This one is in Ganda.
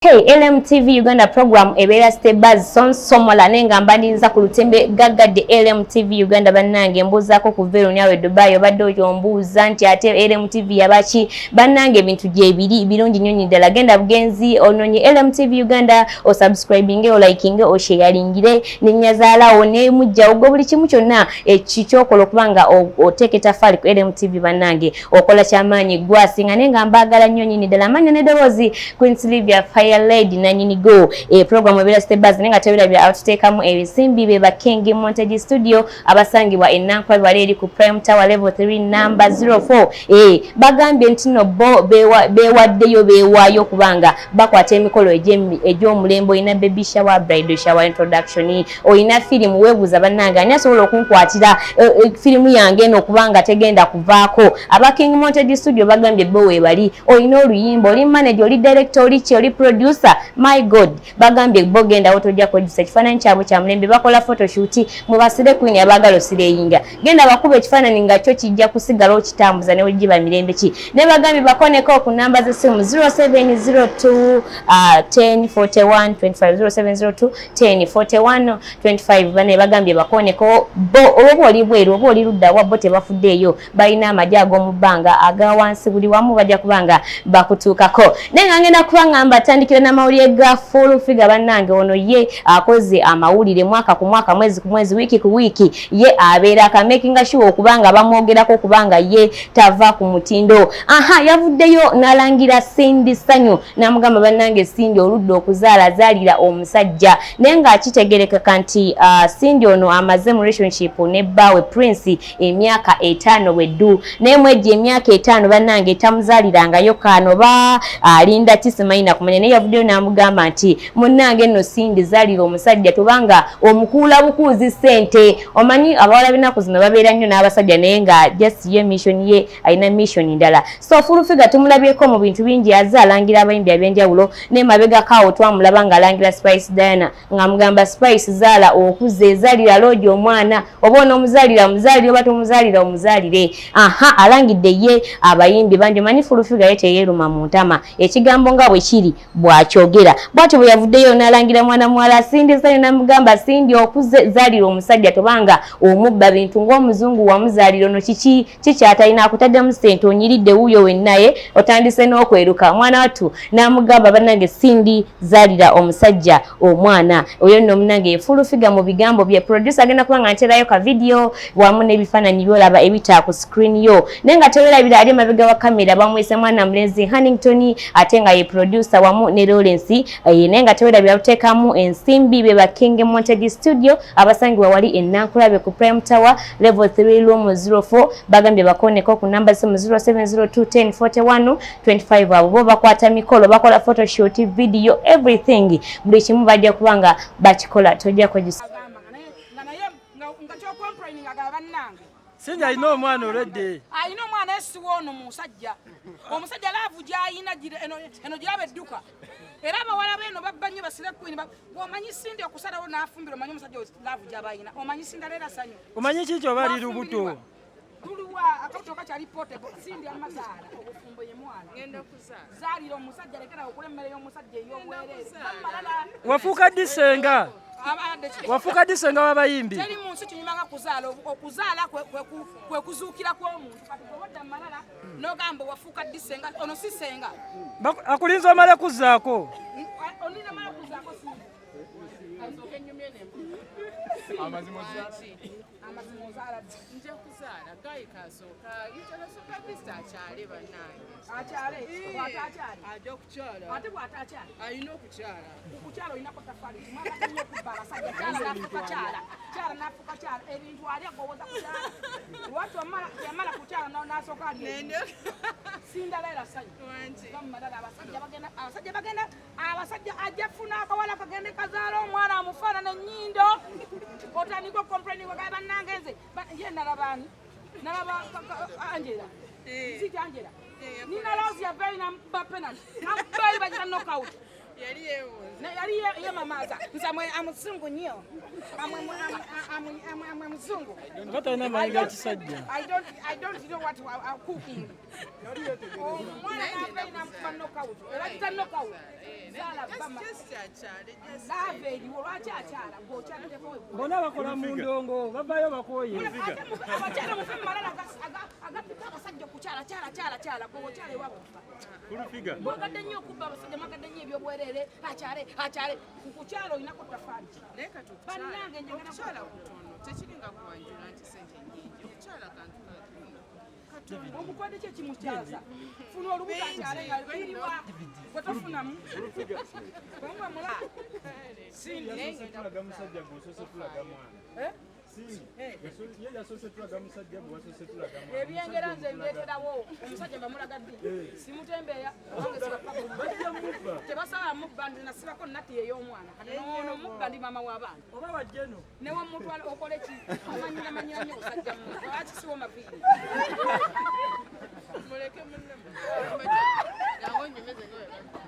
Hey, LMTV Uganda program ebeera Stay Buzz sonsomola, naye nga mbaniriza ku lutembe gaggadde LMTV Uganda. Bannange, mbuuzaako ku Veron awe Dubai, obadde oyo ombuuza nti ate LMTV yabaki? Bannange, ebintu gyebiri birungi nnyo ddala. Genda bugenzi ononye LMTV Uganda, osubscribinge, olikinge, osharingire nenyazaalawo nemujjawo gwe buli kimu kyonna ekikyokola okuba nga oteeka etafaali ku LMTV. Bannange, okola kyamaanyi gwasinga, naye nga mbaagala nnyo nnyini ddala. Amanya n'eddoboozi, Queen Sylvia Fire Lady nanyini go. Program ebeera Stay Buzz, naye nga tebirabira abatuteekamu ebisimbi be ba King Montage Studio abasangibwa e Nankwa wali eri ku Prime Tower level 3 number 04. Bagambye nti no bo beewaddeyo, beewaayo kubanga bakwata emikolo egy'omulembe. Olina baby shower, bridal shower, introduction, olina firimu, weebuuza, "Bannange, ani asobola okunkwatira firimu yange eno okubanga tegenda kuvaako?" Aba King Montage Studio bagambye bo weebali. Olina oluyimba, oli manager, oli director, oli ki, oli producer, my God, bagambye bo gendawo tojja kwejjusa. Ekifaananyi kyabwe kya mulembe, bakola photoshoot mwe queen abaagala oslayinga, genda bakuba ekifaananyi nga kyo kijja kusigala okitambuza ne wegiba mirembe ki. Ne bagambye bakoneko ku namba z'essimu 0702 10 41 25, 0702 10 41 25. Bane bagambye bakoneko bo, oba oli bweru oba oli ludda wa, bo tebafuddeeyo, balina amagye ag'omu bbanga, aga wansi, buli wamu bajja kubanga bakutuukako. Naye nga ngenda kuba nga mbatandikira n'amawulire ga Full Figure. Bannange, ono ye akoze amawulire mwaka ku mwaka, mwezi ku mwezi, wiiki ku wiiki. Ye abeera akamakinga sure okubanga bamwogerako kubanga ye tava ku mutindo. Aha, yavuddeyo n'alangira Cindy Sanyu n'amugamba, "Bannange Cindy, oludde okuzaala, azaalira omusajja." Naye ng'akitegerekeka nti Cindy ono amaze mu relationship ne bbaawe Prince emyaka 5 bweddu, naye mwejja emyaka 5, bannange, tamuzaalirangayo kaano ba alinda kisimanyi nakumanya. Naye yavuddeyo n'amugamba nti, "Munnange nno Cindy, zaalira omusajja, tubanga omukuula bukuuzi ssente." Omanyi abawala b'ennaku zino babeera nnyo n'abasajja, naye nga just ye mission ye alina mission ndala. So Full Figure tumulabyeko mu bintu bingi, aze alangira abayimbi ab'enjawulo, naye mabegako awo twamulaba ng'alangira Spice Diana ng'amugamba, "Spice, zaala okuze, zaalira loogi omwana, oba onoomuzaalira muzaalire, oba tomuzaalira omuzaalire." Aha, alangidde ye abayimbi bangi. Omanyi Full Figure ye teyeeruma mu ntama, ekigambo nga bwe kiri bw'akyogera. Bw'atyo bwe yavuddeyo n'alangira mwana muwala Cindy Sanyu n'amugamba, "Cindy, okuze, zaalira omusajja, tobanga omubba bintu ng'omuzungu wamuzaalira ono kiki kikyatalina akutaddemu ssente, onyiridde wuuyo wennaye otandise n'okweruka." Mwana wattu n'amugamba, "Bannange Cindy, zaalira omusajja omwana." Oyo nno munnange ye Full Figure mu bigambo bye. Producer agenda kuba nga nterayo ka video wamu n'ebifaananyi byolaba ebita ku screen yo, naye nga tewerabira ali emabega wa kamera bamwise mwana mulenzi Hannington, ate nga ye producer wamu ne Lawrence. Naye nga tewerabira kuteekamu ensimbi be ba King Montage Studio abasangibwa wali e Nankulabe ku Prime Tower level 3 room 04. Bagambye bakoneko ku namba simu 0702 10 41 25. Abo bo bakwata mikolo, bakola photoshoot, video, everything, buli kimu bajja kuba nga bakikola, tojja kwejjusa. Agamba nga naye nga kyocomplaining agaba, "Bannange." Cindy alina omwana olwedde. Alina omwana esiwa ono musajja, omusajja love gyayina eno giraba edduka. Era abawala beeno babba nnyo, baslay queen. Omanyi Cindy okusalawo n'afumbira, omanyi omusajja love gyaba ayina, omanyi Cinderella Sanyu. Omanyi kiki oba ali lubuto? Tuliwa akabuto kakyali potable. Cindy amazaala obufumbo ye mwana. Ngenda kuzaala. Zaalira omusajja, lekera okula emmere y'omusajja ey'obwereere bamalala. Wafuuka ddi ssenga? Wafuuka ddi ssenga w'abayimbi? Teri mu nsi kinyumanga kuzaala. Okuzaala kwe kuzuukira kw'omuntu. Kati bwewodda malala n'ogamba wafuuka ddi senga, ono si senga. Akulinza omale kuzzaako. Onina mala kuzaako si Nsooke nnyumye n'embuga. Amazima. Amazima, ozaala ddi? Nja kuzaala gayi kasooka asooka vista akyale, bannange. Akyale bw'ataakyale. Ajja kukyala. Ate bw'ataakyale? Alina okukyala. Kukyala olinako tafaali nti mwagala nnyo okubba abasajja. Kyala nafuuka kyala, kyala nafuuka kyala, ebintu ali agowooza kukyala. Lwaki yamala kukyala n'asooka ali Cinderella Sanyu? Wangi. Bamumalala abasajja bagenda, abasajja bagenda, abasajja ajja funa akawala kagende kazaala omwana amufaanana ennyindo, otandika ocomplaining wagaye, "Bannange nze ye nalabaani, nalaba Angela." Eh. Siti Angela. Eh. Nina Losi yavayo namukuba penalty, namukubayo bagita knockout. Yali yeewunza. Yali yemamaaza nze amuzungu nnyo, amwe muzungu. Oba talina maanyi ga kisajja. I don't know what I'm cooking. Omwana n'ava namukuba knockout. Era knockout. Zaala bama. Just akyale, just. Love eriwo, lwaki akyala? Gweokyaddeko. Bonna bakola mu ndongo, bavaayo bakooye. Ate abakyala mufe mu malala agapika abasajja okukyala kyala kyala kyala, gwe okyala ewaabwe kufa. Full Figure. Mwagadde nnyo okubba abasajja, mwagadde nnyo ebyobwereere. Akyale akyale, ku kukyala olinako tafaali. Naye kati okukyala, Bannange, njagala okukyala kutono, tekiringa kuwanjula nti sente nyingi. Okukyala kantu katono. Omukwade ki ekimukyaza? Funa olubuto akyale nga biriwa gwe tofunamu bwemwe mula. Yasoose tulaga musajja, gwe osoose tulaga mwana. Eh? Cindy, ye yasoose tulaga musajja, gwe wasoose tulaga mwana. Ebyengera nze ndeeterawo omusajja, mbamulaga ddi? Simutembeeya wange, sibapaka. Bajja mubba. Tebasaba mubba, nze nasibako nati ey'omwana. Kati noono mubba, ndi maama w'abaana. Oba bajjeno. Newe mutwala okole ki? Amanyira manyira nnyo busajja mmwe, lwaki siwo maviiri? Muleke munne, jangu onyumeze nga bwe